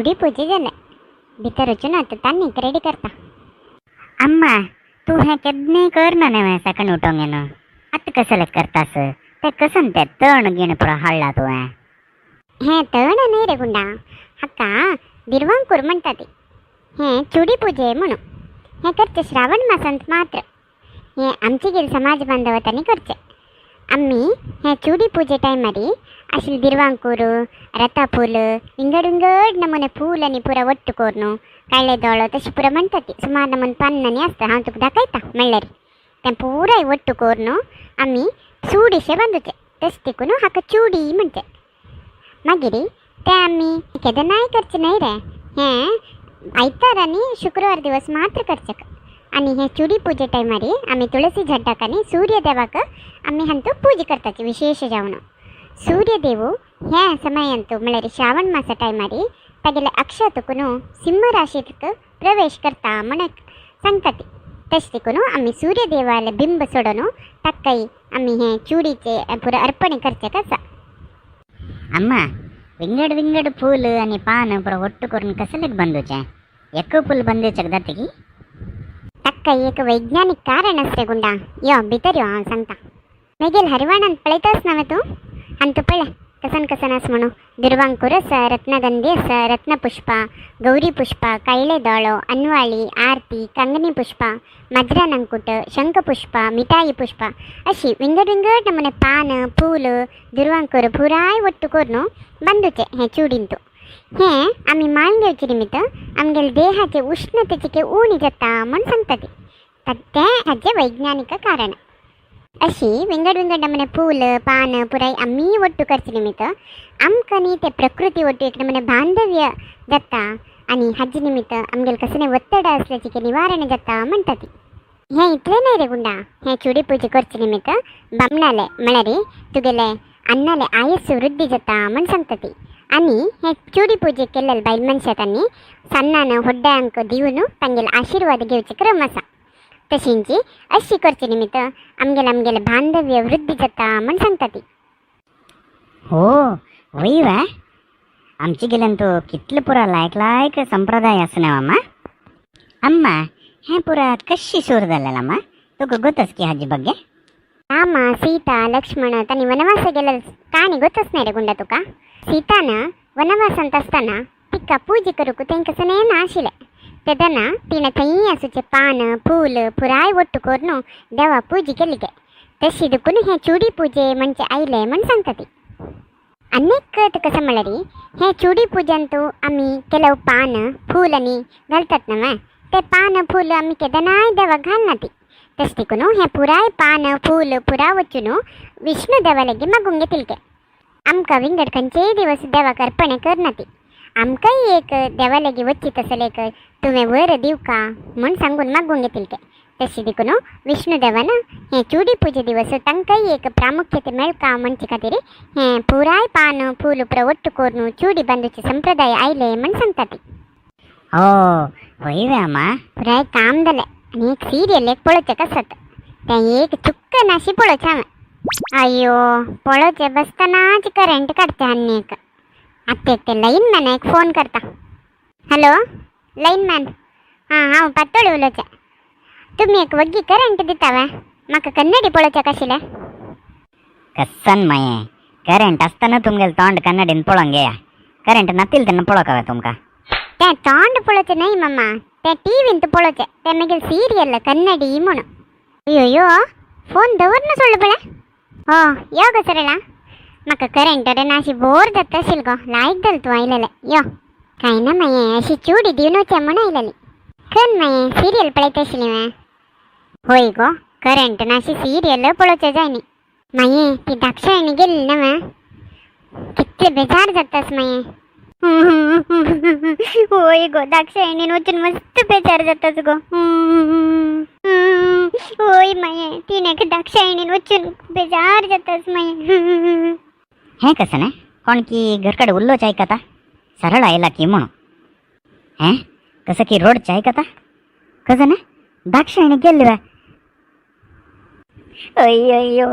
चुडी पुजे जालें. भितर वचून आतां तान्नीक रेडी करता. अम्मा, तूं हें केन्नाय करना न्ही सकाळीं उठोंक न्हू. आतां कसलें करतास? तें कसन तें तण गीण पुरो हाडला तुवें? हें तण न्हय रे गुंडा, हाका दिरवांकूर म्हणटा ती. हें चुडी पुजे म्हणून हें करचें श्रावण मासांत मात्र. हें आमचे गेल समाज बांधव तांणी करचें. आमी हें चुडी पुजे टायमारी आशिल्ले दिरवांकूर, रता फूल, विंगड विंगड नमुने फूल आनी पुरा वट्ट करून काळ्ळे दोळो तशें पुरा म्हणटा ती. सुमार नमुने पान्नांनी आसता, हांव तुका दाखयता म्हणल्यार. तें पुराय वट्ट करून आमी चुडीशें बांदूचें, तशें देखून हाका चुडी म्हणचें. मागीर तें आमी केन्नाय करचें न्हय रे, हें आयतार आनी शुक्रवार दिवस मात्र करचें. आनी हें चुडी पुजे टायमारी आमी तुळसी झाडाक आनी सूर्य देवाक आमी हांतू पूजा करताची विशेश जावन. सूर्यदेव ह्या समयांतू म्हळ्यार श्रावण मासा टायमारी तागेले अक्षतकून सिंह राशीक प्रवेश करता म्हण सांगता ती. तशें देखून आमी सूर्यदेवाले बिंब सोडून ताकाय आमी हें चुडीचे पुरो अर्पण करचें आसा. अम्मा, विंगड विंगड फूल आनी पान पुरो ಒಟ್ಟು करून कसलें बांदूचें? एक फूल बांदूचें जाता की? ताका एक वैज्ञानिक कारण आसा रे गुंडा. यो भितर यो, हांव सांगता. मागीर हरवाणांत पळयताच ना तूं? आनी तूं पळय कसन कसन आसा म्हणून. दुर्वांकूर आसा, रत्नगंधी आसा, रत्नपुष्पा, गौरी पुष्पा, कायले दोळो, अनवाळी, आरती, कंगनी पुष्पा, मज्रानंकुट, शंखपुष्पा, मिठाई पुष्पा अशी विंगड विंगड नमुने पान, फूल, दुर्वांकूर पुराय ಒಟ್ಟು करून बांदूचें हें चुडींतू. हें आमी माळ घेवचे निमित्त आमगेले देहाचे उष्णतेचे उणी जाता म्हूण सांगता ती. तें हाजें वैज्ञानिक कारण. अशी विंगड विंगड नमुने फूल, पान पुराय आमी ಒಟ್ಟು करचे निमित्त आमकां न्ही ते प्रकृती ಒಟ್ಟು एक नमुने बांधव्य जाता आनी हाजे निमित्त आमगेले कसलें ಒತ್ತಡ आसल्याचे निवारण जाता म्हणटा ती. हें इतलें न्हय रे गुंडा, हें चुडी पुजा करचे निमित्त बामणाले म्हळ्यार तुगेले अन्नाले आयुस वृद्धी जाता म्हण सांगता ती. आनी हें चुडी पुजे केल्ले बायल मनशां तांणी सान्नान होड्ड्यांक दिवन तांगेले आशिर्वाद घेवचे क्रम आसा. तशींची अशी करचे निमित्त आमगेले आमगेले बांधव्य वृद्धी जाता म्हण सांगता ती. हो वय वा, आमचे गेल्यान तो कितले पुरा लायक लायक संप्रदाय आसा ना अम्मा. अम्मा, हें पुरा कशी सुरू जालें अम्मा? तुका गोतस की हाजे ಬಗ್ಗೆ? राಮ, सीता, लक्ष्मण तांणी वनवास गेलेले काणी गोतच नाही रे गुंडा तुका? सीतान वनवासांत आसतना तिका पूजा करूंक तेंकां सनें नाशिल्लें. तेदना तिणें थंय आसूचें पान, फूल पुराय ಒಟ್ಟು करून देवा पूजा केली गे. तशी देखून हें चुडी पुजे म्हणजे आयलें म्हण सांगता ती. आनीक कशें म्हळ्यार हें चुडी पुजेंतू आमी ಕೆಲವು पान, फूल आनी घालतात न्हय, ते पान, फूल आमी केदनाय देवाक घालना ती. तशें देखून हें पुराय पान, फूल पुरा वचून विष्णू देवा लागीं मागूंक घेतिल्लें. आमकां विंगड खंयचेय दिवस देवाक अर्पण करना ती. आमकांय एक देवा लागीं वच्ची तसलें एक तुवें वर दिवका म्हूण सांगून मागूंक घेतिल्लें. तशें देखून विष्णू देवान हें चुडी पुजे दिवस तांकांय एक प्रामुख्यते मेळका म्हणचे खातीर हें पुराय पान, फूल पुरा ಒಟ್ಟು करून चुडी बांदूचे संप्रदाय आयले म्हण सांगता ती. हो वय वे अम्मा. पुराय काम जालें आनी एक सिरियल एक पळोवचें आसत, तें एक चुक्क नाशी पळोवचें हांवें. अय्यो, पळोवचें बसतनाच करंट काडचें आनी एक. आतां एक ते लायन मॅन एक फोन करता. हॅलो लायन मॅन, हां, हांव पातोळी उलोवचें. तुमी एक वग्गी करंट दिता वे? म्हाका कन्नडी पळोवचें आशिल्लें. कसन माये, करंट आसतना तुमगेले तोंड कन्नडीन पळोवंक घेया. करंट नातील तेन्ना पळोवंक तुमकां? तें तोंड पळोवचें न्हय मम्मा, तें टीवींत पळोवचें, तें मागीर सिरियल कन्नडी म्हणून. अय्यो, फोन दवर सोडलो पळय. हो यो गो सरळा, म्हाका करंट नाशी बोर जाता आशिल्लो गो. लायक जालें तूं आयलेलें. यो. काय ना माये, अशी चुडी दिवन वचें म्हूण आयलेली. खन माये, सिरियल पळयता आशिल्ली हांवें. होय गो, करंट नाशी सिरियल पळोवचें जाय न्ही. माये, ती दाक्षायणी गेली ना वे, कितले बेजार जातास माये. होय गो, दाक्षायणीन वचून मस्त बेजार जातास गो. होय माये, तिणें दाक्षायणीन वचून बेजार जातास माये. हें कसं ना, कोण की घरकडे उल्लोच आयकता, सरळ आयला की म्हणून. हें कसं की रोडच आयकता, कसं ना दाक्षायणी गेल्ली वा. अय्यो,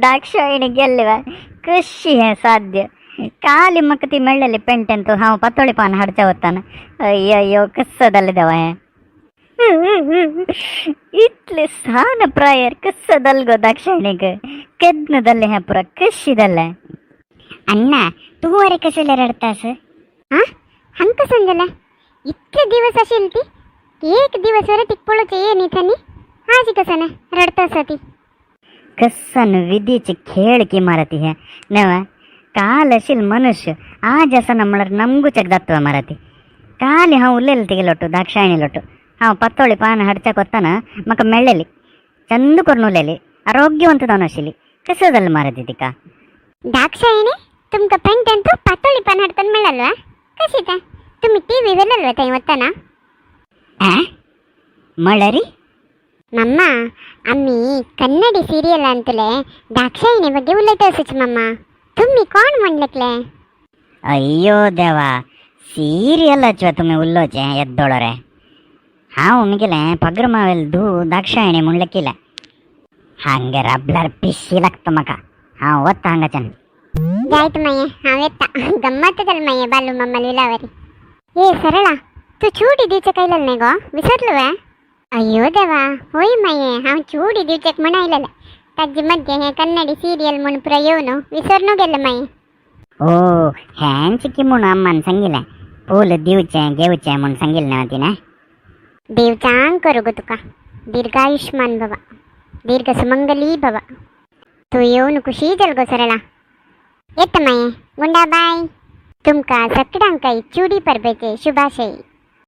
दाक्षायणी गेल्ली वा, कशी हें साध्य? काली म्हाका ती मेळ्ळेली पेंटेन तूं हांव पातोळी पान हाडच्या वतान. अय्यो, कसो जालें देवा हें. इतले सान प्रायर कसो जाल गो दाक्षायणीक? केन्ना जालें हें पुरा? कशी जालें? अण्णा, तूं अरे कसले रडतास? हा, हांग कसन जालें? इतले दिवस आशिल्ली ती, एक दिवस वर तिक पळोवचें ये न्ही थंय. आजी कसन रडता आसा ती. कसन विधीचे खेळ की मारती हे नव. काल अशील मनुष्य आज असा म्हळ्यार नमगुचक जातवा मारती. काल हांव उलयलें तिगे लोटू, दाक्षायणी लोटू. हांव पातोळी पान हाडच्याक वतना म्हाका मेळ्ळेली, चंद करून उलयली, आरोग्यवंत जावन आशिल्ली. कसं जालें मारती तिका? दाक्षायणी तुमकां पेंटान तूं पातोळी पान हाडतना मेळ्ळलो? कशी तें? तुमी टीव्ही व्हेलेलो थंय वतना? आ मळरी. मम्मा, आम्ही कन्नडी सिरियल अंतले दाक्षायणी ಬಗ್ಗೆ उलयता आसूच. मम्मा, तुम्ही कोण म्हणलेकले? अय्यो देवा, सिरियलाचे तुमी उल्लोचे येद्दोळो रे. हांव मुगेलें पग्र मावेल धू दाक्षायणी म्हणलें किलें. हांगे राबल्यार पिशी लागता म्हाका. हांव वता हांगाच्यान. जायत माये, हांव येता. गम्मत जाल माये बालू मम्मा लिलावरी. ए सरळा, तूं चूडी दिवचे कैलेल न्ही गो, विसरलो वे? अय्यो देवा, होय माये, हांव चूडी दिवचेक म्हण आयलेलें. ताजे मध्य हें कन्नडी सिरियल म्हूण पुरो येवन विसरनू गेलें माये. ओ, हेंच की म्हूण अम्मान सांगिल्लें, फूल दिवचें घेवचें म्हूण सांगिल्लें न्हय तिणें. देव चांग करू गो तुका, दीर्घायुष्मान भव, दीर्घ सुमंगली भव. तूं येवन खुशी जाल गो सरळा. येता माये. गुंडा बाय. तुमकां सगळ्यांकय चुडी परबेचे शुभाशय.